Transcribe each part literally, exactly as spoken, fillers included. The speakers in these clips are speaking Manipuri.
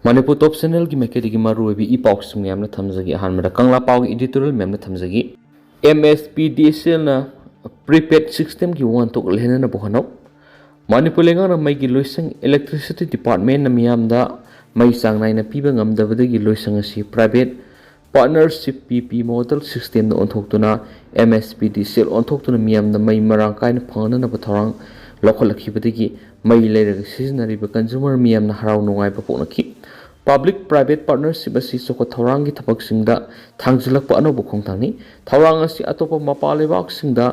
ꯃꯅꯤꯄꯨꯔ ꯇꯣꯞ ꯆꯦꯅꯦꯜꯒꯤ ꯃꯥꯏꯀꯩꯗꯒꯤ ꯃꯔꯨꯑꯣꯏꯕ ꯏ ꯄꯥꯎꯁꯤꯡ ꯃꯌꯥꯝꯅ ꯊꯝꯖꯒꯦ꯫ ꯑꯍꯥꯟꯕꯗ ꯀꯪꯂꯥ ꯄꯥꯎꯒꯤ ꯏꯗꯤꯇꯣꯔꯤꯌꯦꯜ ꯃꯌꯥꯝꯅ ꯊꯝꯖꯒꯦ꯫ M S P D S ꯑꯦꯜꯅ prepaid ꯁꯤꯁꯇꯦꯝꯒꯤ ꯋꯥꯍꯟꯊꯣꯛ ꯂꯩꯍꯟꯅꯅꯕ ꯍꯣꯠꯅꯧ꯫ ꯃꯅꯤꯄꯨꯔ ꯂꯩꯉꯥꯛꯅ ꯃꯩꯒꯤ ꯂꯣꯏꯁꯪ, ꯏꯂꯦꯛꯇ꯭ꯔꯤꯁꯤꯇꯤ ꯗꯤꯄꯥꯔꯠꯃꯦꯟꯅ ꯃꯤꯌꯥꯝꯗ ꯃꯩ ꯆꯥꯡ ꯅꯥꯏꯅ ꯄꯤꯕ ꯉꯝꯗꯕꯗꯒꯤ ꯂꯣꯏꯁꯪ ꯑꯁꯤ ꯄ꯭ꯔꯥꯏꯚꯦꯠ ꯄꯥꯔꯠꯅꯔꯁꯤꯞ, ꯄꯤ ꯄꯤ ꯃꯣꯗꯦꯜ ꯁꯤꯁꯇꯦꯝꯗ ꯑꯣꯟꯊꯣꯛꯇꯨꯅ, M S P D S L ꯑꯣꯟꯊꯣꯛꯇꯨꯅ ꯃꯤꯌꯥꯝꯗ ꯃꯩ ꯃꯔꯥꯡ ꯀꯥꯏꯅ ꯐꯪꯍꯟꯅꯅꯕ ꯊꯧꯔꯥꯡ ꯂꯧꯈꯠꯂꯛꯈꯤꯕꯗꯒꯤ ꯃꯩ ꯂꯩꯔꯒ ꯁꯤꯖꯤꯟꯅꯔꯤꯕ ꯀꯟꯖꯨꯃꯔ ꯃꯤꯌꯥꯝꯅ ꯍꯔꯥꯎ ꯅꯨꯡꯉꯥꯏꯕ ꯄꯣꯛꯅꯈꯤ꯫ ꯄꯕ꯭ꯂꯤꯛ ꯄ꯭ꯔꯥꯏꯚꯦꯠ ꯄꯥꯔꯠꯅꯔꯁꯤꯞ ꯑꯁꯤ ꯆꯥꯎꯈꯠ ꯊꯧꯔꯥꯡꯒꯤ ꯊꯕꯛꯁꯤꯡꯗ ꯊꯥꯡꯖꯤꯜꯂꯛꯄ ꯑꯅꯧꯕ ꯈꯣꯡꯊꯥꯡꯅꯤ꯫ ꯊꯧꯔꯥꯡ ꯑꯁꯤ ꯑꯇꯣꯞꯄ ꯃꯄꯥꯟ ꯂꯩꯕꯥꯛꯁꯤꯡꯗ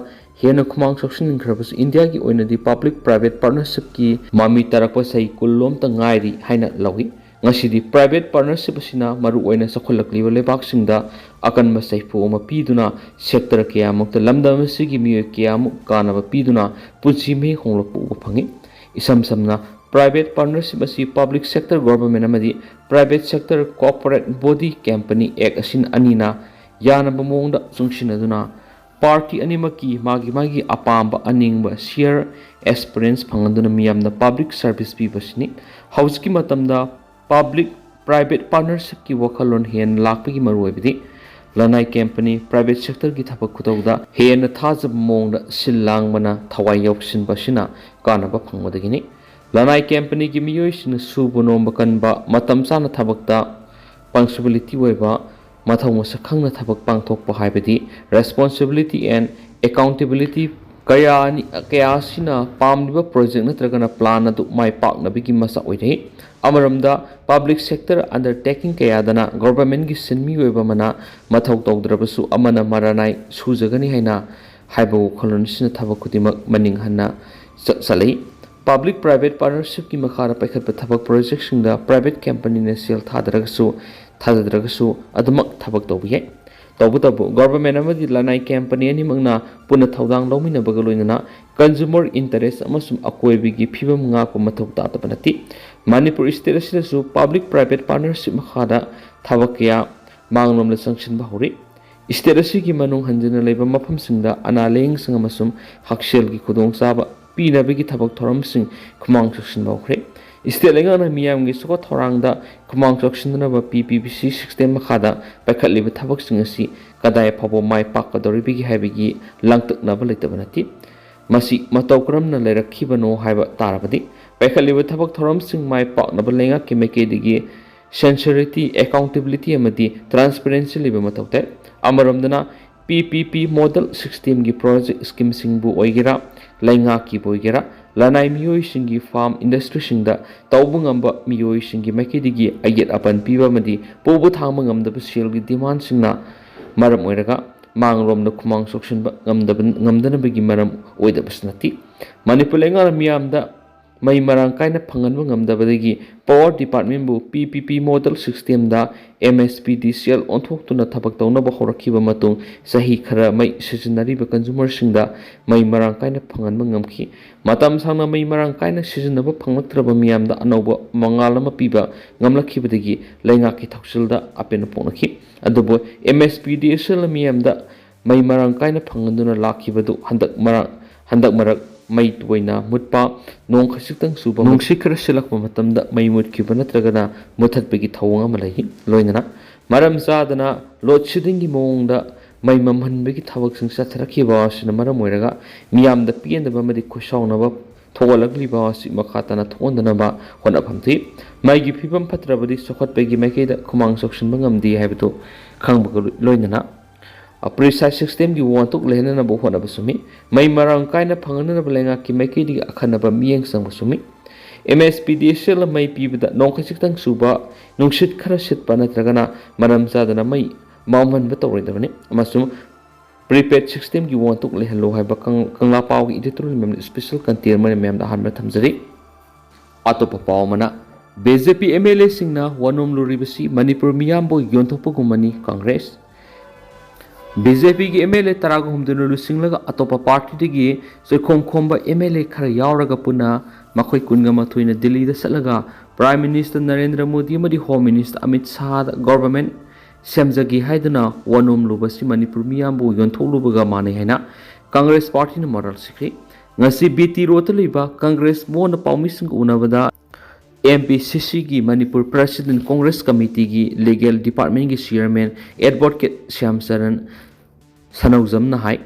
ꯍꯦꯟꯅ ꯈꯨꯃꯥꯡ ꯆꯥꯎꯁꯤꯟꯈ꯭ꯔꯕꯁꯨ, ꯏꯟꯗꯤꯌꯥꯒꯤ ꯑꯣꯏꯅꯗꯤ ꯄꯕ꯭ꯂꯤꯛ ꯄ꯭ꯔꯥꯏꯚꯦꯠ ꯄꯥꯔꯠꯅꯔꯁꯤꯞꯀꯤ ꯃꯃꯤ ꯇꯥꯔꯛꯄ ꯆꯍꯤ ꯀꯨꯟꯂꯣꯝꯇ ꯉꯥꯏꯔꯤ ꯍꯥꯏꯅ ꯂꯧꯏ꯫ ꯉꯁꯤꯗꯤ ꯄ꯭ꯔꯥꯏꯚꯦꯠ ꯄꯥꯔꯠꯅꯔꯁꯤꯞ ꯑꯁꯤꯅ ꯃꯔꯨꯑꯣꯏꯅ ꯆꯥꯎꯈꯠꯂꯛꯂꯤꯕ ꯂꯩꯕꯥꯛꯁꯤꯡꯗ ꯑꯀꯟꯕ ꯁꯥꯐꯨ ꯑꯃ ꯄꯤꯗꯨꯅ, ꯁꯦꯛꯇꯔ ꯀꯌꯥꯃꯨꯛꯇ ꯂꯝꯗꯝ ꯑꯁꯤꯒꯤ ꯃꯤꯑꯣꯏ ꯀꯌꯥꯃꯨꯛ ꯀꯥꯟꯅꯕ ꯄꯤꯗꯨꯅ ꯄꯨꯟꯁꯤ ꯃꯍꯤꯡ ꯍꯣꯡꯂꯛꯄ ꯎꯕ ꯐꯪꯏ꯫ ꯏꯁꯝ ꯁꯝꯅ, ꯄ꯭ꯔꯥꯏꯚꯦꯠ ꯄꯥꯔꯠꯅꯔꯁꯤꯞ ꯑꯁꯤ ꯄꯕ꯭ꯂꯤꯛ ꯁꯦꯛꯇꯔ ꯒꯣꯚꯔꯟꯃꯦꯟꯠ ꯑꯃꯗꯤ private sector cooperate body company act ꯑꯁꯤꯅ ꯑꯅꯤꯅ ꯌꯥꯅꯕ ꯃꯑꯣꯡꯗ ꯆꯨꯡꯁꯤꯟꯅꯗꯨꯅ ꯄꯥꯔꯇꯤ ꯑꯅꯤꯃꯛꯀꯤ ꯃꯥꯒꯤ ꯃꯥꯒꯤ ꯑꯄꯥꯝꯕ ꯑꯅꯤꯡꯕ ꯁꯤꯌꯔ ꯑꯦꯁꯄꯤꯔꯦꯟꯁ ꯐꯪꯍꯟꯗꯨꯅ ꯃꯤꯌꯥꯝꯗ ꯄꯕ꯭ꯂꯤꯛ ꯁꯔꯚꯤꯁ ꯄꯤꯕꯁꯤꯅꯤ꯫ ꯍꯧꯖꯤꯛꯀꯤ ꯃꯇꯝꯗ ꯄꯕ꯭ꯂꯤꯛ ꯄ꯭ꯔꯥꯏꯚꯦꯠ ꯄꯥꯔꯠꯅꯔꯁꯤꯞꯀꯤ ꯋꯥꯈꯜꯂꯣꯟ ꯍꯦꯟꯅ ꯂꯥꯛꯄꯒꯤ ꯃꯔꯨꯑꯣꯏꯕꯗꯤ ꯂꯅꯥꯏ ꯀꯝꯄꯅꯤ, ꯄ꯭ꯔꯥꯏꯚꯦꯠ ꯁꯦꯛꯇꯔꯒꯤ ꯊꯕꯛ ꯈꯨꯇꯧꯗ ꯍꯦꯟꯅ ꯊꯥꯖꯕ ꯃꯑꯣꯡꯗ ꯁꯤꯜ ꯂꯥꯡꯕꯅ ꯊꯋꯥꯏ ꯌꯥꯎꯁꯤꯟꯕ ꯑꯁꯤꯅ ꯀꯥꯟꯅꯕ ꯐꯪꯕꯗꯒꯤꯅꯤ꯫ ꯂꯅꯥꯏ ꯀꯝꯄꯅꯤꯒꯤ ꯃꯤꯑꯣꯏꯁꯤꯡꯅ ꯁꯨꯕ ꯅꯣꯝꯕ ꯀꯟꯕ, ꯃꯇꯝ ꯆꯥꯅ ꯊꯕꯛꯇ ꯄꯪꯁꯤꯕꯤꯂꯤꯇꯤ ꯑꯣꯏꯕ, ꯃꯊꯧ ꯃꯁꯛ ꯈꯪꯅ ꯊꯕꯛ ꯄꯥꯡꯊꯣꯛꯄ ꯍꯥꯏꯕꯗꯤ responsibility and accountability ꯀꯌꯥ ꯑꯅꯤ, ꯀꯌꯥ ꯑꯁꯤꯅ ꯄꯥꯝꯂꯤꯕ ꯄ꯭ꯔꯣꯖꯦꯛ ꯅꯠꯇ꯭ꯔꯒꯅ ꯄ꯭ꯂꯥꯟ ꯑꯗꯨ ꯃꯥꯏ ꯄꯥꯛꯅꯕꯒꯤ ꯃꯆꯥꯛ ꯑꯣꯏꯔꯤ꯫ ꯑꯃꯔꯣꯝꯗ, ꯄꯕ꯭ꯂꯤꯛ ꯁꯦꯛꯇꯔ ꯑꯟꯗꯔꯇꯦꯀꯤꯡ ꯀꯌꯥꯗꯅ ꯒꯣꯚꯔꯟꯃꯦꯟꯠꯀꯤ ꯁꯤꯟꯃꯤ ꯑꯣꯏꯕ ꯑꯃꯅ ꯃꯊꯧ ꯇꯧꯗ꯭ꯔꯕꯁꯨ ꯑꯃꯅ ꯃꯔꯥꯅꯥꯏ ꯁꯨꯖꯒꯅꯤ ꯍꯥꯏꯅ ꯍꯥꯏꯕ ꯋꯥꯈꯜꯂꯣꯟ ꯑꯁꯤꯅ ꯊꯕꯛ ꯈꯨꯗꯤꯡꯃꯛ ꯃꯅꯤꯡ ꯍꯟꯅ ꯆꯠ-, ꯆꯠꯂꯤ꯫ ꯄꯕ꯭ꯂꯤꯛ ꯄ꯭ꯔꯥꯏꯚꯦꯠ ꯄꯥꯔꯠꯅꯔꯁꯤꯞꯀꯤ ꯃꯈꯥꯗ ꯄꯥꯏꯈꯠꯄ ꯊꯕꯛ ꯄ꯭ꯔꯣꯖꯦꯛꯁꯤꯡꯗ ꯄ꯭ꯔꯥꯏꯚꯦꯠ ꯀꯝꯄꯅꯤꯅ ꯁꯦꯜ ꯊꯥꯗꯔꯒꯁꯨ, ꯊꯥꯗꯗ꯭ꯔꯒꯁꯨ ꯑꯗꯨꯃꯛ ꯊꯕꯛ ꯇꯧꯕ ꯌꯥꯏ꯫ ꯇꯧꯕꯇꯕꯨ, ꯒꯣꯚꯔꯟꯃꯦꯟꯠ ꯑꯃꯗꯤ ꯂꯅꯥꯏ ꯀꯝꯄꯅꯤ ꯑꯅꯤꯃꯛꯅ ꯄꯨꯟꯅ ꯊꯧꯗꯥꯡ ꯂꯧꯃꯤꯟꯅꯕꯒ ꯂꯣꯏꯅꯅ ꯀꯟꯖꯨꯃꯔ ꯏꯟꯇꯔꯦꯁ ꯑꯃꯁꯨꯡ ꯑꯀꯣꯏꯕꯒꯤ ꯐꯤꯕꯝ ꯉꯥꯛꯄ ꯃꯊꯧ ꯇꯥꯗꯕ ꯅꯠꯇꯦ꯫ ꯃꯅꯤꯄꯨꯔ ꯁ꯭ꯇꯦꯠ ꯑꯁꯤꯗꯁꯨ ꯄꯕ꯭ꯂꯤꯛ ꯄ꯭ꯔꯥꯏꯚꯦꯠ ꯄꯥꯔꯠꯅꯔꯁꯤꯞ ꯃꯈꯥꯗ ꯊꯕꯛ ꯀꯌꯥ ꯃꯥꯡꯂꯣꯝꯗ ꯆꯪꯁꯤꯟꯕ ꯍꯧꯔꯤ꯫ ꯁ꯭ꯇꯦꯠ ꯑꯁꯤꯒꯤ ꯃꯅꯨꯡ ꯍꯟꯖꯤꯟꯅ ꯂꯩꯕ ꯃꯐꯝꯁꯤꯡꯗ ꯑꯅꯥ ꯂꯥꯌꯦꯡꯁꯪ ꯑꯃꯁꯨꯡ ꯍꯛꯁꯦꯜꯒꯤ ꯈꯨꯗꯣꯡꯆꯥꯕ ꯄꯤꯅꯕꯒꯤ ꯊꯕꯛ ꯊꯧꯔꯝꯁꯤꯡ ꯈꯨꯃꯥꯡ ꯆꯥꯎꯁꯤꯟꯕ ꯍꯧꯈ꯭ꯔꯦ꯫ ꯏꯁꯇꯦꯠ ꯂꯩꯉꯥꯛꯅ ꯃꯤꯌꯥꯝꯒꯤ ꯆꯥꯎꯈꯠ ꯊꯧꯔꯥꯡꯗ ꯈꯨꯃꯥꯡ ꯆꯥꯎꯁꯤꯟꯅꯅꯕ P P P C system ꯃꯈꯥꯗ ꯄꯥꯏꯈꯠꯂꯤꯕ ꯊꯕꯛꯁꯤꯡ ꯑꯁꯤ ꯀꯗꯥꯏ ꯐꯥꯎꯕ ꯃꯥꯏ ꯄꯥꯛꯀꯗꯧꯔꯤꯕꯒꯦ ꯍꯥꯏꯕꯒꯤ ꯂꯥꯡꯇꯛꯅꯕ ꯂꯩꯇꯕ ꯅꯠꯇꯦ꯫ ꯃꯁꯤ ꯃꯇꯧ ꯀꯔꯝꯅ ꯂꯩꯔꯛꯈꯤꯕꯅꯣ ꯍꯥꯏꯕ ꯇꯥꯔꯕꯗꯤ, ꯄꯥꯏꯈꯠꯂꯤꯕ ꯊꯕꯛ ꯊꯧꯔꯝꯁꯤꯡ ꯃꯥꯏ ꯄꯥꯛꯅꯕ ꯂꯩꯉꯥꯛꯀꯤ ꯃꯥꯏꯀꯩꯗꯒꯤ sincerity, accountability ꯑꯃꯗꯤ transparency ꯂꯩꯕ ꯃꯊꯧ ꯇꯥꯏ꯫ ꯑꯃꯔꯣꯝꯗꯅ, P P P model system ꯒꯤ project scheme ꯁꯤꯡꯕꯨ ꯑꯣꯏꯒꯦꯔꯥ, ꯂꯩꯉꯥꯛꯀꯤꯕꯨ ꯑꯣꯏꯒꯦꯔꯥ, ꯂꯅꯥꯏ ꯃꯤꯑꯣꯏꯁꯤꯡꯒꯤ farm industry ꯁꯤꯡꯗ ꯇꯧꯕ ꯉꯝꯕ ꯃꯤꯑꯣꯏꯁꯤꯡꯒꯤ ꯃꯥꯏꯀꯩꯗꯒꯤ ꯑꯌꯦꯠ ꯑꯄꯟ ꯄꯤꯕ ꯑꯃꯗꯤ ꯄꯨꯕ ꯊꯥꯡꯕ ꯉꯝꯗꯕ ꯁꯦꯜꯒꯤ demand ꯁꯤꯡꯅ ꯃꯔꯝ ꯑꯣꯏꯔꯒ ꯃꯥꯡꯂꯣꯝꯗ ꯈꯨꯃꯥꯡ ꯆꯥꯎꯁꯤꯟꯕ ꯉꯝꯗꯕ, ꯉꯝꯗꯅꯕꯒꯤ ꯃꯔꯝ ꯑꯣꯏꯗꯕꯁꯨ ꯅꯠꯇꯦ꯫ ꯃꯅꯤꯄꯨꯔ ꯂꯩꯉꯥꯛꯅ ꯃꯤꯌꯥꯝꯗ ꯃꯩ ꯃꯔꯥꯡ ꯀꯥꯏꯅ ꯐꯪꯍꯟꯕ ꯉꯝꯗꯕꯗꯒꯤ power department ꯕꯨ P P P model system ꯗ M S P D C L ꯑꯣꯟꯊꯣꯛꯇꯨꯅ ꯊꯕꯛ ꯇꯧꯅꯕ ꯍꯧꯔꯛꯈꯤꯕ ꯃꯇꯨꯡ, ꯆꯍꯤ ꯈꯔ ꯃꯩ ꯁꯤꯖꯤꯟꯅꯔꯤꯕ consumer ꯁꯤꯡꯗ ꯃꯩ ꯃꯔꯥꯡ ꯀꯥꯏꯅ ꯐꯪꯍꯟꯕ ꯉꯝꯈꯤ꯫ ꯃꯇꯝ ꯁꯥꯡꯅ ꯃꯩ ꯃꯔꯥꯡ ꯀꯥꯏꯅ ꯁꯤꯖꯤꯟꯅꯕ ꯐꯪꯂꯛꯇ꯭ꯔꯕ ꯃꯤꯌꯥꯝꯗ ꯑꯅꯧꯕ ꯃꯉꯥꯜ ꯑꯃ ꯄꯤꯕ ꯉꯝꯂꯛꯈꯤꯕꯗꯒꯤ ꯂꯩꯉꯥꯛꯀꯤ ꯊꯧꯁꯤꯜꯗ ꯑꯄꯦꯟꯕ ꯐꯣꯡꯂꯛꯈꯤ꯫ ꯑꯗꯨꯕꯨ M S P D C L ꯅ ꯃꯤꯌꯥꯝꯗ ꯃꯩ ꯃꯔꯥꯡ ꯀꯥꯏꯅ ꯐꯪꯍꯟꯗꯨꯅ ꯂꯥꯛꯈꯤꯕꯗꯨ ꯍꯟꯗꯛ ꯃꯔꯛ, ꯍꯟꯗꯛ ꯃꯔꯛ ꯃꯩ ꯇꯣꯏꯅ ꯃꯨꯠꯄ, ꯅꯣꯡ ꯈꯖꯤꯛꯇꯪ ꯆꯨꯕ, ꯅꯨꯡꯁꯤꯠ ꯈꯔ ꯁꯤꯜꯂꯛꯄ ꯃꯇꯝꯗ ꯃꯩ ꯃꯨꯠꯈꯤꯕ ꯅꯠꯇ꯭ꯔꯒꯅ ꯃꯨꯠꯊꯠꯄꯒꯤ ꯊꯧꯑꯣꯡ ꯑꯃ ꯂꯩ꯫ ꯂꯣꯏꯅꯅ ꯃꯔꯝ ꯆꯥꯗꯅ load shedding ꯒꯤ ꯃꯑꯣꯡꯗ ꯃꯩ ꯃꯝꯍꯟꯕꯒꯤ ꯊꯕꯛꯁꯤꯡ ꯆꯠꯊꯔꯛꯈꯤꯕ ꯑꯁꯤꯅ ꯃꯔꯝ ꯑꯣꯏꯔꯒ ꯃꯤꯌꯥꯝꯗ ꯄꯦꯟꯗꯕ ꯑꯃꯗꯤ ꯈꯣꯏꯁꯥꯎꯅꯕ ꯊꯣꯛꯍꯜꯂꯛꯂꯤꯕ ꯑꯁꯤ ꯃꯈꯥ ꯇꯥꯅ ꯊꯣꯛꯍꯟꯗꯅꯕ ꯍꯣꯠꯅꯐꯝ ꯊꯣꯛꯏ꯫ ꯃꯩꯒꯤ ꯐꯤꯕꯝ ꯐꯠꯇ꯭ꯔꯕꯗꯤ ꯆꯥꯎꯈꯠꯄꯒꯤ ꯃꯥꯏꯀꯩꯗ ꯈꯨꯃꯥꯡ ꯆꯥꯎꯁꯤꯟꯕ ꯉꯝꯗꯦ ꯍꯥꯏꯕꯗꯨ ꯈꯪꯕꯒ ꯂꯣꯏꯅꯅ, ꯑ, precise system ꯒꯤ ꯋꯥꯍꯟꯊꯣꯛ ꯂꯩꯍꯟꯅꯅꯕ ꯍꯣꯠꯅꯕ ꯆꯨꯝꯃꯤ꯫ ꯃꯩ ꯃꯔꯥꯡ ꯀꯥꯏꯅ ꯐꯪꯍꯟꯅꯅꯕ ꯂꯩꯉꯥꯛꯀꯤ ꯃꯥꯏꯀꯩꯗꯒꯤ ꯑꯈꯟꯅꯕ ꯃꯤꯠꯌꯦꯡ ꯆꯪꯕ ꯆꯨꯝꯃꯤ꯫ M S P D C L ꯅ ꯃꯩ ꯄꯤꯕꯗ ꯅꯣꯡ ꯈꯖꯤꯛꯇꯪ ꯆꯨꯕ, ꯅꯨꯡꯁꯤꯠ ꯈꯔ ꯁꯤꯠꯄ ꯅꯠꯇ꯭ꯔꯒꯅ ꯃꯔꯝ ꯆꯥꯗꯅ ꯃꯩ ꯃꯝꯍꯟꯕ ꯇꯧꯔꯣꯏꯗꯕꯅꯤ ꯑꯃꯁꯨꯡ prepaid system ꯒꯤ ꯋꯥꯍꯟꯊꯣꯛ ꯂꯩꯍꯜꯂꯣ ꯍꯥꯏꯕ ꯀꯪ-, ꯀꯪꯂꯥ ꯄꯥꯎꯒꯤ editorial ꯃꯌꯥꯝꯗ special content ꯑꯃ ꯃꯌꯥꯝꯗ ꯑꯍꯥꯟꯕ ꯊꯝꯖꯔꯤ꯫ ꯑꯇꯣꯞꯄ ꯄꯥꯎ ꯑꯃꯅ, B J P M L A ꯁꯤꯡꯅ ꯋꯥꯅꯣꯝ ꯂꯨꯔꯤꯕꯁꯤ ꯃꯅꯤꯄꯨꯔ ꯃꯤꯌꯥꯝꯕꯨ ꯌꯣꯟꯊꯣꯛꯄꯒꯨꯝꯕꯅꯤ ꯀꯪꯒ꯭ꯔꯦꯁ꯫ B J P ꯒꯤ M L A ꯇꯔꯥꯒ ꯍꯨꯝꯗꯣꯏꯅ ꯂꯨꯆꯤꯡꯂꯒ ꯑꯇꯣꯞꯄ party ꯗꯒꯤ ꯆꯩꯈꯣꯝ ꯈꯣꯝꯕ M L A ꯈꯔ ꯌꯥꯎꯔꯒ ꯄꯨꯟꯅ ꯃꯈꯣꯏ ꯀꯨꯟꯒ ꯃꯥꯊꯣꯏꯅ ꯗꯤꯜꯂꯤꯗ ꯆꯠꯂꯒ Prime Minister ꯅꯔꯦꯟꯗ꯭ꯔ ꯃꯣꯗꯤ ꯑꯃꯗꯤ Home Minister ꯑꯃꯤꯠ ꯁꯥꯍꯗ government ꯁꯦꯝꯖꯒꯦ ꯍꯥꯏꯗꯨꯅ ꯋꯥꯅꯣꯝ ꯂꯨꯕꯁꯤ ꯃꯅꯤꯄꯨꯔ ꯃꯤꯌꯥꯝꯕꯨ ꯌꯣꯟꯊꯣꯛꯂꯨꯕꯒ ꯃꯥꯟꯅꯩ ꯍꯥꯏꯅ ꯀꯪꯒ꯭ꯔꯦꯁ party ꯅ ꯃꯔꯥꯜ ꯁꯤꯈ꯭ꯔꯤ꯫ ꯉꯁꯤ B T Road ꯇ ꯂꯩꯕ ꯀꯪꯒ꯭ꯔꯦꯁ ꯃꯣꯟꯅ ꯄꯥꯎꯃꯤꯁꯤꯡꯒ ꯎꯅꯕꯗ ꯑꯦꯝ ꯄꯤ ꯁꯤ ꯁꯤꯒꯤ ꯃꯅꯤꯄꯨꯔ ꯄ꯭ꯔꯦꯁꯤꯗꯦꯟ ꯀꯣꯡꯒ꯭ꯔꯦꯁ ꯀꯃꯤꯇꯤꯒꯤ ꯂꯤꯒꯦꯜ ꯗꯤꯄꯥꯔꯠꯃꯦꯟꯒꯤ ꯆꯤꯌꯔꯃꯦꯟ ꯑꯦꯗꯚꯣꯀꯦꯠ ꯁ꯭ꯌꯥꯝꯆꯔꯟ ꯁꯅꯧꯖꯝꯅ ꯍꯥꯏ,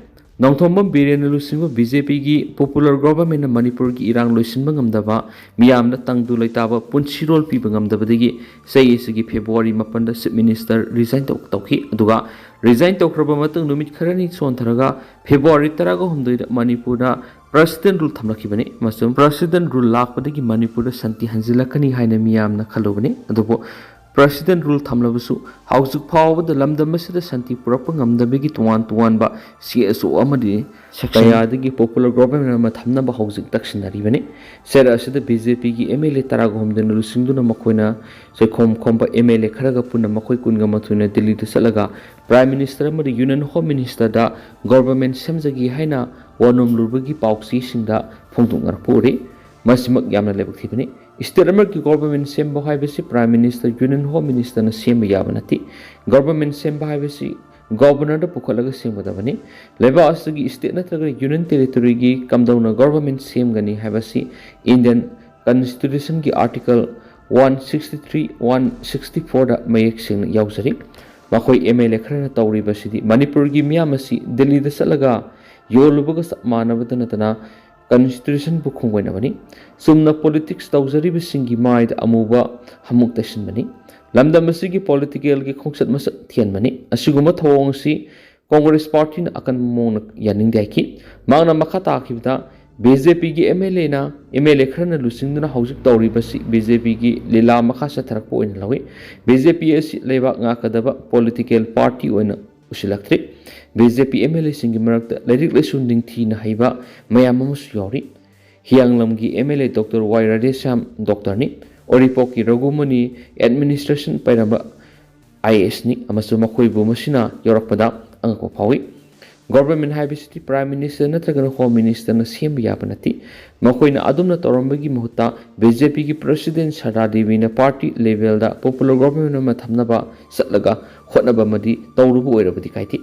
ꯅꯣꯡꯊꯣꯝꯕꯝ ꯕꯤꯔꯦꯟꯅ ꯂꯨꯆꯤꯡꯕ ꯕꯤ ꯖꯦ ꯄꯤꯒꯤ ꯄꯣꯄꯨꯂꯔ ꯒꯣꯚꯔꯟꯃꯦꯟꯅ ꯃꯅꯤꯄꯨꯔꯒꯤ ꯏꯔꯥꯡ ꯂꯣꯏꯁꯤꯟꯕ ꯉꯝꯗꯕ, ꯃꯤꯌꯥꯝꯗ ꯇꯪꯗꯨ ꯂꯩꯇꯥꯕ ꯄꯨꯟꯁꯤꯔꯣꯜ ꯄꯤꯕ ꯉꯝꯗꯕꯗꯒꯤ ꯆꯍꯤ ꯑꯁꯤꯒꯤ ꯐꯦꯕ꯭ꯔꯨꯋꯥꯔꯤ ꯃꯥꯄꯟꯗ ꯆꯤꯐ ꯃꯤꯅꯤꯁꯇꯔ ꯔꯤꯖꯥꯏꯟ ꯇꯧ-, ꯇꯧꯈꯤ꯫ ꯑꯗꯨꯒ ꯔꯤꯖꯥꯏꯟ ꯇꯧꯈ꯭ꯔꯕ ꯃꯇꯨꯡ ꯅꯨꯃꯤꯠ ꯈꯔꯅꯤ ꯁꯣꯟꯊꯔꯒ ꯐꯦꯕ꯭ꯔꯨꯋꯥꯔꯤ ꯇꯔꯥꯒ ꯍꯨꯝꯗꯣꯏꯗ ꯃꯅꯤꯄꯨꯔꯗ ꯄ꯭ꯔꯦꯁꯤꯗꯦꯟ ꯔꯨꯜ ꯊꯝꯂꯛꯈꯤꯕꯅꯤ꯫ ꯑꯃꯁꯨꯡ ꯄ꯭ꯔꯦꯁꯤꯗꯦꯟ ꯔꯨꯜ ꯂꯥꯛꯄꯗꯒꯤ ꯃꯅꯤꯄꯨꯔꯗ ꯁꯥꯟꯇꯤ ꯍꯟꯖꯤꯜꯂꯛꯀꯅꯤ ꯍꯥꯏꯅ ꯃꯤꯌꯥꯝꯅ ꯈꯜꯂꯨꯕꯅꯤ꯫ ꯑꯗꯨꯕꯨ ꯄ꯭ꯔꯦꯁꯤꯗꯦꯟ ꯔꯨꯜ ꯊꯝꯂꯕꯁꯨ ꯍꯧꯖꯤꯛ ꯐꯥꯎꯕꯗ ꯂꯝꯗꯝ ꯑꯁꯤꯗ ꯁꯥꯟꯇꯤ ꯄꯨꯔꯛꯄ ꯉꯝꯗꯕꯒꯤ ꯇꯣꯉꯥꯟ ꯇꯣꯉꯥꯟꯕ ꯁꯤ ꯑꯦꯁ ꯑꯣ ꯑꯃꯗꯤ section ꯀꯌꯥꯗꯒꯤ ꯄꯣꯄꯨꯂꯔ ꯒꯣꯚꯔꯟꯃꯦꯟ ꯑꯃ ꯊꯝꯅꯕ ꯍꯧꯖꯤꯛ ꯇꯛꯁꯤꯟꯅꯔꯤꯕꯅꯤ꯫ ꯆꯩꯔꯥꯛ ꯑꯁꯤꯗ ꯕꯤ ꯖꯦ ꯄꯤꯒꯤ ꯑꯦꯝ ꯑꯦꯜ ꯑꯦ ꯇꯔꯥꯒ ꯍꯨꯝꯗꯣꯏꯅ ꯂꯨꯆꯤꯡꯗꯨꯅ ꯃꯈꯣꯏꯅ ꯆꯩꯈꯣꯝ ꯈꯣꯝꯕ ꯑꯦꯝ ꯑꯦꯜ ꯑꯦ ꯈꯔꯒ ꯄꯨꯟꯅ ꯃꯈꯣꯏ ꯀꯨꯟꯒ ꯃꯥꯊꯣꯏꯅ ꯗꯤꯜꯂꯤꯗ ꯆꯠꯂꯒ ꯄ꯭ꯔꯥꯏꯝ ꯃꯤꯅꯤꯁꯇꯔ ꯑꯃꯗꯤ ꯌꯨꯅꯤꯌꯟ ꯍꯣꯝ ꯃꯤꯅꯤꯁꯇꯔꯗ ꯒꯣꯚꯔꯟꯃꯦꯟ ꯁꯦꯝꯖꯒꯦ ꯍꯥꯏꯅ ꯋꯥꯅꯣꯝꯂꯨꯕꯒꯤ ꯄꯥꯎꯆꯦꯁꯤꯡꯗ ꯐꯣꯡꯗꯣꯛꯅꯔꯛꯄ ꯎꯔꯤ꯫ ꯃꯁꯤꯃꯛ ꯌꯥꯝꯅ ꯂꯥꯏꯕꯛ ꯊꯤꯕꯅꯤ꯫ ꯁ꯭ꯇꯦꯠ ꯑꯃꯒꯤ ꯒꯣꯚꯔꯟꯃꯦꯟ ꯁꯦꯝꯕ ꯍꯥꯏꯕꯁꯤ ꯄ꯭ꯔꯥꯏꯝ ꯃꯤꯅꯤꯁꯇꯔ, ꯌꯨꯅꯤꯌꯟ ꯍꯣꯝ ꯃꯤꯅꯤꯁꯇꯔꯅ ꯁꯦꯝꯕ ꯌꯥꯕ ꯅꯠꯇꯦ꯫ ꯒꯣꯚꯔꯟꯃꯦꯟ ꯁꯦꯝꯕ ꯍꯥꯏꯕꯁꯤ ꯒꯣꯚꯔꯅꯔꯗ ꯄꯨꯈꯠꯂꯒ ꯁꯦꯝꯒꯗꯕꯅꯤ꯫ ꯂꯩꯕꯥꯛ ꯑꯁꯤꯒꯤ ꯁ꯭ꯇꯦꯠ ꯅꯠꯇ꯭ꯔꯒ ꯌꯨꯅꯤꯌꯟ ꯇꯦꯔꯤꯇꯣꯔꯤꯒꯤ ꯀꯝꯗꯧꯅ ꯒꯣꯚꯔꯟꯃꯦꯟ ꯁꯦꯝꯒꯅꯤ ꯍꯥꯏꯕꯁꯤ ꯏꯟꯗꯤꯌꯟ ꯀꯟꯁꯇꯤꯇ꯭ꯌꯨꯁꯟꯒꯤ article one sixty three, one sixty ꯐꯣꯔꯗ ꯃꯌꯦꯛ ꯁꯦꯡꯅ ꯌꯥꯎꯖꯔꯤ꯫ ꯃꯈꯣꯏ ꯑꯦꯝ ꯑꯦꯜ ꯑꯦ ꯈꯔꯅ ꯇꯧꯔꯤꯕꯁꯤꯗꯤ ꯃꯅꯤꯄꯨꯔꯒꯤ ꯃꯤꯌꯥꯝ ꯑꯁꯤ ꯗꯤꯜꯂꯤꯗ ꯆꯠꯂꯒ ꯌꯣꯜꯂꯨꯕꯒ ꯆꯞ ꯃꯥꯟꯅꯕꯇ ꯅꯠꯇꯅ ꯀꯟꯁꯇꯤꯇ꯭ꯌꯨꯁꯟꯕꯨ ꯈꯣꯡꯒꯣꯏꯅꯕꯅꯤ꯫ ꯆꯨꯝꯅ ꯄꯣꯂꯤꯇꯤꯛꯁ ꯇꯧꯖꯔꯤꯕꯁꯤꯡꯒꯤ ꯃꯥꯏꯗ ꯑꯃꯨꯕ ꯍꯥꯃꯨꯛ ꯇꯩꯁꯤꯟꯕꯅꯤ꯫ ꯂꯝꯗꯝ ꯑꯁꯤꯒꯤ ꯄꯣꯂꯤꯇꯤꯀꯦꯜꯒꯤ ꯈꯣꯡꯆꯠ ꯃꯁꯛ ꯊꯤꯍꯟꯕꯅꯤ꯫ ꯑꯁꯤꯒꯨꯝꯕ ꯊꯧꯑꯣꯡ ꯑꯁꯤ ꯀꯣꯡꯒ꯭ꯔꯦꯁ ꯄꯥꯔꯇꯤꯅ ꯑꯀꯟꯕ ꯃꯑꯣꯡꯗ ꯌꯥꯅꯤꯡꯗꯦ ꯍꯥꯏꯈꯤ꯫ ꯃꯍꯥꯛꯅ ꯃꯈꯥ ꯇꯥꯈꯤꯕꯗ, ꯕꯤ ꯖꯦ ꯄꯤꯒꯤ ꯑꯦꯝ ꯑꯦꯜ ꯑꯦꯅ, ꯑꯦꯝ ꯑꯦꯜ ꯑꯦ ꯈꯔꯅ ꯂꯨꯆꯤꯡꯗꯨꯅ ꯍꯧꯖꯤꯛ ꯇꯧꯔꯤꯕꯁꯤ ꯕꯤ ꯖꯦ ꯄꯤꯒꯤ ꯂꯤꯂꯥ ꯃꯈꯥ ꯆꯠꯊꯔꯛꯄ ꯑꯣꯏꯅ ꯂꯧꯏ꯫ ꯕꯤ ꯖꯦ ꯄꯤ ꯑꯁꯤ ꯂꯩꯕꯥꯛ ꯉꯥꯛꯀꯗꯕ ꯄꯣꯂꯤꯇꯤꯀꯦꯜ ꯄꯥꯔꯇꯤ ꯑꯣꯏꯅ ꯎꯁꯤꯜꯂꯛꯇ꯭ꯔꯤ꯫ B J P M L ꯑꯦꯁꯤꯡꯒꯤ ꯃꯔꯛꯇ ꯂꯥꯏꯔꯤꯛ ꯂꯥꯏꯁꯨ ꯅꯤꯡꯊꯤꯅ ꯍꯩꯕ ꯃꯌꯥꯝ ꯑꯃꯁꯨ ꯌꯥꯎꯔꯤ꯫ ꯍꯤꯌꯥꯡꯂꯝꯒꯤ M L A doctor Y Radheshyam ꯗꯣꯛꯇꯔꯅꯤ꯫ ꯎꯔꯤꯄꯣꯛꯀꯤ ꯔꯘꯨꯃꯅꯤ ꯑꯦꯗꯃꯤꯅꯤꯁꯇ꯭ꯔꯦꯁꯟ ꯄꯥꯏꯔꯝꯕ ꯑꯥꯏ ꯑꯦ ꯑꯦꯁꯅꯤ ꯑꯃꯁꯨꯡ ꯃꯈꯣꯏꯕꯨ ꯃꯁꯤꯅ ꯌꯧꯔꯛꯄꯗ ꯑꯉꯛꯄ ꯐꯥꯎꯏ꯫ ꯒꯣꯚꯔꯟꯃꯦꯟ ꯍꯥꯏꯕꯁꯤꯗꯤ ꯄ꯭ꯔꯥꯏꯝ ꯃꯤꯅꯤꯁꯇꯔ ꯅꯠꯇ꯭ꯔꯒꯅ ꯍꯣꯝ ꯃꯤꯅꯤꯁꯇꯔꯅ ꯁꯦꯝꯕ ꯌꯥꯕ ꯅꯠꯇꯦ꯫ ꯃꯈꯣꯏꯅ ꯑꯗꯨꯝꯅ ꯇꯧꯔꯝꯕꯒꯤ ꯃꯍꯨꯠꯇ ꯕꯤ ꯖꯦ ꯄꯤꯒꯤ ꯄ꯭ꯔꯦꯁꯤꯗꯦꯟ ꯁꯔꯗꯥ ꯗꯦꯕꯤꯅ ꯄꯥꯔꯇꯤ ꯂꯦꯚꯦꯜꯗ ꯄꯣꯄꯨꯂꯔ ꯒꯣꯚꯔꯟꯃꯦꯟ ꯑꯃ ꯊꯝꯅꯕ ꯆꯠꯂꯒ ꯍꯣꯠꯅꯕ ꯑꯃꯗꯤ ꯇꯧꯔꯨꯕ ꯑꯣꯏꯔꯕꯗꯤ ꯀꯥꯏꯗꯦ꯫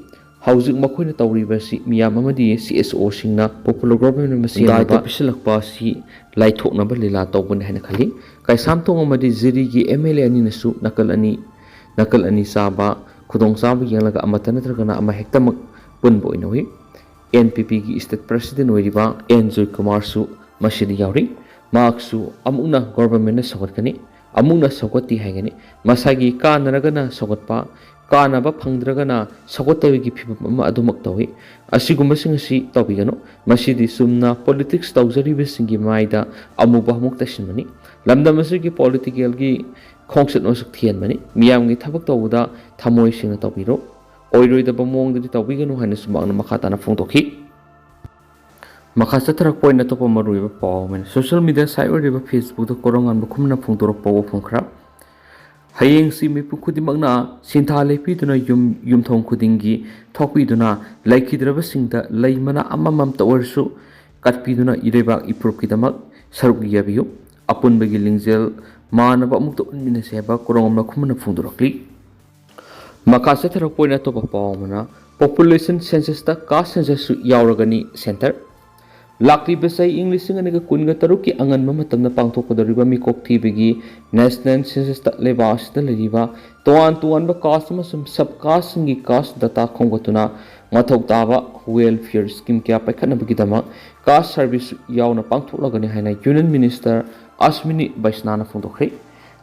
ꯍꯧꯖꯤꯛ ꯃꯈꯣꯏꯅ ꯇꯧꯔꯤꯕꯁꯤ ꯃꯤꯌꯥꯝ ꯑꯃꯗꯤ ꯁꯤ ꯑꯦꯁ ꯑꯣꯁꯤꯡꯅ ꯄꯣꯄꯨꯂꯔ ꯒꯣꯚꯔꯟꯃꯦꯟ ꯑꯃ ꯁꯤꯟꯅꯕ ꯄꯤꯁꯤꯜꯂꯛꯄ ꯑꯁꯤ ꯂꯥꯏꯊꯣꯛꯅꯕ ꯂꯤꯂꯥ ꯇꯧꯕꯅꯤ ꯍꯥꯏꯅ ꯈꯜꯂꯤ꯫ ꯀꯩꯁꯥꯝꯊꯣꯡ ꯑꯃꯗꯤ ꯖꯤꯔꯤꯒꯤ ꯑꯦꯝ ꯑꯦꯜ ꯑꯦ ꯑꯅꯤꯅꯁꯨ ꯅꯥꯀꯜ ꯑꯅꯤ, ꯅꯥꯀꯜ ꯑꯅꯤ ꯆꯥꯕ ꯈꯨꯗꯣꯡꯆꯥꯕ ꯌꯦꯡꯂꯒ ꯑꯃꯠꯇ ꯅꯠꯇ꯭ꯔꯒꯅ ꯑꯃ ꯍꯦꯛꯇꯃꯛ ꯄꯨꯟꯕ ꯑꯣꯏꯅ ꯎꯏ꯫ ꯑꯦꯟ ꯄꯤ ꯄꯤꯒꯤ ꯁ꯭ꯇꯦꯠ ꯄ꯭ꯔꯦꯁꯤꯗꯦꯟ ꯑꯣꯏꯔꯤꯕ ꯑꯦꯟ ꯖꯣꯏꯀꯨꯃꯥꯔꯁꯨ ꯃꯁꯤꯗ ꯌꯥꯎꯔꯤ꯫ ꯃꯍꯥꯛꯁꯨ ꯑꯃꯨꯛꯅ ꯒꯣꯚꯔꯟꯃꯦꯟꯅ ꯁꯧꯒꯠꯀꯅꯤ, ꯑꯃꯨꯛꯅ ꯁꯧꯒꯠꯇꯦ ꯍꯥꯏꯒꯅꯤ꯫ ꯃꯁꯥꯒꯤ ꯀꯥꯟꯅꯔꯒꯅ ꯁꯧꯒꯠꯄ, ꯀꯥꯟꯅꯕ ꯐꯪꯗ꯭ꯔꯒꯅ ꯁꯧꯒꯠꯇꯕꯒꯤ ꯐꯤꯕꯝ ꯑꯃ ꯑꯗꯨꯃꯛ ꯇꯧꯏ꯫ ꯑꯁꯤꯒꯨꯝꯕꯁꯤꯡ ꯑꯁꯤ ꯇꯧꯕꯤꯒꯅꯨ꯫ ꯃꯁꯤꯗꯤ ꯆꯨꯝꯅ ꯄꯣꯂꯤꯇꯤꯛꯁ ꯇꯧꯖꯔꯤꯕꯁꯤꯡꯒꯤ ꯃꯥꯏꯗ ꯑꯃꯨꯕ ꯑꯃꯨꯛ ꯇꯩꯁꯤꯟꯕꯅꯤ꯫ ꯂꯝꯗꯝ ꯑꯁꯤꯒꯤ ꯄꯣꯂꯤꯇꯤꯀꯦꯜꯒꯤ ꯈꯣꯡꯆꯠ ꯃꯁꯛ ꯊꯤꯍꯟꯕꯅꯤ꯫ ꯃꯤꯌꯥꯝꯒꯤ ꯊꯕꯛ ꯇꯧꯕꯗ ꯊꯃꯣꯏ ꯁꯦꯡꯅ ꯇꯧꯕꯤꯔꯣ꯫ ꯑꯣꯏꯔꯣꯏꯗꯕ ꯃꯑꯣꯡꯗꯗꯤ ꯇꯧꯕꯤꯒꯅꯨ ꯍꯥꯏꯅꯁꯨ ꯃꯍꯥꯛꯅ ꯃꯈꯥ ꯇꯥꯅ ꯐꯣꯡꯗꯣꯛꯈꯤ꯫ ꯃꯈꯥ ꯆꯠꯊꯔꯛꯄ ꯑꯣꯏꯅ ꯑꯇꯣꯞꯄ ꯃꯔꯨꯑꯣꯏꯕ ꯄꯥꯎ ꯑꯃꯅ, ꯁꯣꯁꯤꯌꯦꯜ ꯃꯤꯗꯤꯌꯥ ꯁꯥꯏꯠ ꯑꯣꯏꯔꯤꯕ ꯐꯦꯁꯕꯨꯛꯇ ꯀꯣꯔꯧꯉꯥꯟꯕ ꯈꯨꯃꯟꯅ ꯐꯣꯡꯗꯣꯔꯛꯄ ꯋꯥꯐꯝ ꯈꯔ꯫ ꯍꯌꯦꯡꯁꯤ ꯃꯤꯄꯨꯝ ꯈꯨꯗꯤꯡꯃꯛꯅ ꯁꯤꯟꯊꯥ ꯂꯦꯞꯄꯤꯗꯨꯅ ꯌꯨꯝ, ꯌꯨꯝꯊꯣꯡ ꯈꯨꯗꯤꯡꯒꯤ ꯊꯣꯛꯄꯤꯗꯨꯅ ꯂꯩꯈꯤꯗ꯭ꯔꯕꯁꯤꯡꯗ ꯂꯩ ꯃꯅꯥ ꯑꯃꯃꯝꯇ ꯑꯣꯏꯔꯁꯨ ꯀꯠꯄꯤꯗꯨꯅ ꯏꯔꯩꯕꯥꯛ ꯏꯄꯨꯔꯨꯞꯀꯤꯗꯃꯛ ꯁꯔꯨꯛ ꯌꯥꯕꯤꯌꯨ꯫ ꯑꯄꯨꯟꯕꯒꯤ ꯂꯤꯡꯖꯦꯜ ꯃꯥꯟꯅꯕ ꯑꯃꯨꯛꯇ ꯎꯠꯃꯤꯟꯅꯁꯤ ꯍꯥꯏꯕ ꯀꯣꯔꯧꯉꯥꯟꯕ ꯈꯨꯃꯟꯅ ꯐꯣꯡꯗꯣꯔꯛꯂꯤ꯫ ꯃꯈꯥ ꯆꯠꯊꯔꯛꯄ ꯑꯣꯏꯅ ꯑꯇꯣꯞꯄ ꯄꯥꯎ ꯑꯃꯅ, ꯄꯣꯄꯨꯂꯦꯁꯟ ꯁꯦꯟꯁꯁꯇ ꯀꯥꯁ ꯁꯦꯟꯁꯁꯁꯨ ꯌꯥꯎꯔꯒꯅꯤ ꯁꯦꯟꯇꯔ꯫ ꯂꯥꯛꯂꯤꯕ ꯆꯍꯤ ꯏꯪ ꯂꯤꯁꯤꯡ ꯑꯅꯤꯒ ꯀꯨꯟꯒ ꯇꯔꯨꯛꯀꯤ ꯑꯉꯟꯕ ꯃꯇꯝꯗ ꯄꯥꯡꯊꯣꯛꯀꯗꯧꯔꯤꯕ ꯃꯤꯀꯣꯛ ꯊꯤꯕꯒꯤ ꯅꯦꯁꯅꯦꯜ ꯁꯦꯟꯁꯁꯇ ꯂꯩꯕꯥꯛ ꯑꯁꯤꯗ ꯂꯩꯔꯤꯕ ꯇꯣꯉꯥꯟ ꯇꯣꯉꯥꯟꯕ ꯀꯥꯁ ꯑꯃꯁꯨꯡ ꯁꯕ ꯀꯥꯁꯁꯤꯡꯒꯤ ꯀꯥꯁ ꯗꯇꯥ ꯈꯣꯝꯒꯠꯇꯨꯅ ꯃꯊꯧ ꯇꯥꯕ ꯋꯦꯜꯐꯤꯌꯔ ꯁ꯭ꯀꯤꯝ ꯀꯌꯥ ꯄꯥꯏꯈꯠꯅꯕꯒꯤꯗꯃꯛ ꯀꯥꯁ ꯁꯔꯚꯤꯁ ꯌꯥꯎꯅ ꯄꯥꯡꯊꯣꯛꯂꯒꯅꯤ ꯍꯥꯏꯅ ꯌꯨꯅꯤꯌꯟ ꯃꯤꯅꯤꯁꯇꯔ ꯑꯁ꯭ꯋꯤꯅꯤ ꯕꯩꯁꯅꯥꯅ ꯐꯣꯡꯗꯣꯛꯈ꯭ꯔꯦ꯫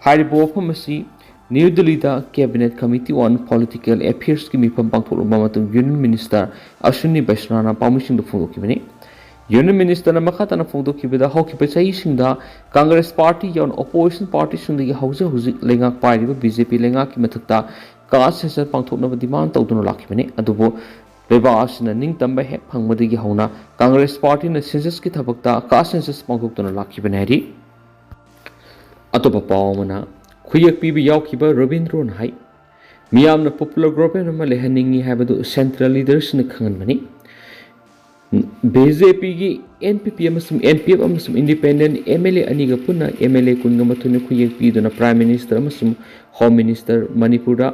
ꯍꯥꯏꯔꯤꯕ ꯋꯥꯐꯝ ꯑꯁꯤ ꯅ꯭ꯌꯨ ꯗꯤꯜꯂꯤꯗ Cabinet Committee on Political Affairsꯀꯤ ꯃꯤꯐꯝ ꯄꯥꯡꯊꯣꯛꯂꯕ ꯃꯇꯨꯡ ꯌꯨꯅꯤꯌꯟ ꯃꯤꯅꯤꯁꯇꯔ ꯑꯁ꯭ꯋꯤꯅꯤ ꯕꯩꯁꯅꯥꯅ ꯄꯥꯎꯃꯤꯁꯤꯡꯗ ꯐꯣꯡꯗꯣꯛꯈꯤꯕꯅꯤ꯫ ꯌꯨꯅꯤꯌꯟ ꯃꯤꯅꯤꯁꯇꯔꯅ ꯃꯈꯥ ꯇꯥꯅ ꯐꯣꯡꯗꯣꯛꯈꯤꯕꯗ, ꯍꯧꯈꯤꯕ ꯆꯍꯤꯁꯤꯡꯗ ꯀꯪꯒ꯭ꯔꯦꯁ ꯄꯥꯔꯇꯤ ꯌꯥꯎꯅ ꯑꯣꯄꯣꯖꯤꯁꯟ ꯄꯥꯔꯇꯤꯁꯤꯡꯗꯒꯤ ꯍꯧꯖꯤꯛ ꯍꯧꯖꯤꯛ ꯂꯩꯉꯥꯛ ꯄꯥꯏꯔꯤꯕ ꯕꯤ ꯖꯦ ꯄꯤ ꯂꯩꯉꯥꯛꯀꯤ ꯃꯊꯛꯇ ꯀꯥꯁ ꯁꯦꯟꯁꯁ ꯄꯥꯡꯊꯣꯛꯅꯕ ꯗꯤꯃꯥꯟ ꯇꯧꯗꯨꯅ ꯂꯥꯛꯈꯤꯕꯅꯤ꯫ ꯑꯗꯨꯕꯨ ꯂꯩꯕꯥꯛ ꯑꯁꯤꯅ ꯅꯤꯡꯇꯝꯕ ꯍꯦꯛ ꯐꯪꯕꯗꯒꯤ ꯍꯧꯅ ꯀꯪꯒ꯭ꯔꯦꯁ ꯄꯥꯔꯇꯤꯅ ꯁꯦꯟꯁꯁꯀꯤ ꯊꯕꯛꯇ ꯀꯥꯁ ꯁꯦꯟꯁꯁ ꯄꯥꯡꯊꯣꯛꯇꯨꯅ ꯂꯥꯛꯈꯤꯕꯅꯤ ꯍꯥꯏꯔꯤ꯫ ꯑꯇꯣꯞꯄ ꯄꯥꯎ ꯑꯃꯅ, ꯈꯨꯌꯦꯛ ꯄꯤꯕ ꯌꯥꯎꯈꯤꯕ ꯔꯣꯕꯤꯟꯗ꯭ꯔꯣꯅ ꯍꯥꯏ, ꯃꯤꯌꯥꯝꯅ ꯄꯣꯄꯨꯂꯔ ꯒꯣꯚꯔꯟꯃꯦꯟ ꯑꯃ ꯂꯩꯍꯟꯅꯤꯡꯏ ꯍꯥꯏꯕꯗꯨ ꯁꯦꯟꯇ꯭ꯔꯦꯜ ꯂꯤꯗꯔꯁꯤꯡꯅ ꯈꯪꯍꯟꯕꯅꯤ꯫ ꯕꯤ ꯖꯦ ꯄꯤꯒꯤ ꯑꯦꯟ ꯄꯤ ꯄꯤ ꯑꯃꯁꯨꯡ ꯑꯦꯟ ꯄꯤ ꯑꯦꯐ ꯑꯃꯁꯨꯡ ꯏꯟꯗꯤꯄꯦꯟꯗꯦꯟ ꯑꯦꯝ ꯑꯦꯜ ꯑꯦ ꯑꯅꯤꯒ ꯄꯨꯟꯅ ꯑꯦꯝ ꯑꯦꯜ ꯑꯦ ꯀꯨꯟꯒ ꯃꯥꯊꯣꯏꯅ ꯈꯨꯌꯦꯛ ꯄꯤꯗꯨꯅ ꯄ꯭ꯔꯥꯏꯝ ꯃꯤꯅꯤꯁꯇꯔ ꯑꯃꯁꯨꯡ ꯍꯣꯝ ꯃꯤꯅꯤꯁꯇꯔ ꯃꯅꯤꯄꯨꯔꯗ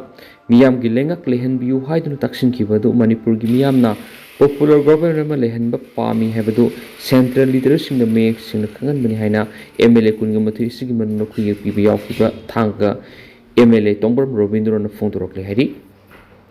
ꯃꯤꯌꯥꯝꯒꯤ ꯂꯩꯉꯥꯛ ꯂꯩꯍꯟꯕꯤꯌꯨ ꯍꯥꯏꯗꯨꯅ ꯇꯛꯁꯤꯟꯈꯤꯕ ꯑꯗꯨ ꯃꯅꯤꯄꯨꯔꯒꯤ ꯃꯤꯌꯥꯝꯅ ꯄꯣꯄꯨꯂꯔ ꯒꯣꯚꯔꯟꯃꯦꯟ ꯑꯃ ꯂꯩꯍꯟꯕ ꯄꯥꯝꯃꯤ ꯍꯥꯏꯕꯗꯨ ꯁꯦꯟꯇ꯭ꯔꯦꯜ ꯂꯤꯗꯔꯁꯤꯡꯗ ꯃꯌꯦꯛ ꯁꯦꯡꯅ ꯈꯪꯍꯟꯕꯅꯤ ꯍꯥꯏꯅ ꯑꯦꯝ ꯑꯦꯜ ꯑꯦ ꯀꯨꯟꯒ ꯃꯥꯊꯣꯏ ꯑꯁꯤꯒꯤ ꯃꯅꯨꯡꯗ ꯈꯨꯌꯦꯛ ꯄꯤꯕ ꯌꯥꯎꯈꯤꯕ ꯊꯥꯡꯒ ꯑꯦꯝ ꯑꯦꯜ ꯑꯦ ꯇꯣꯡꯕ꯭ꯔꯝ ꯔꯣꯕꯤꯟꯗ꯭ꯔꯣꯅ ꯐꯣꯡꯗꯣꯔꯛꯂꯦ ꯍꯥꯏꯔꯤ꯫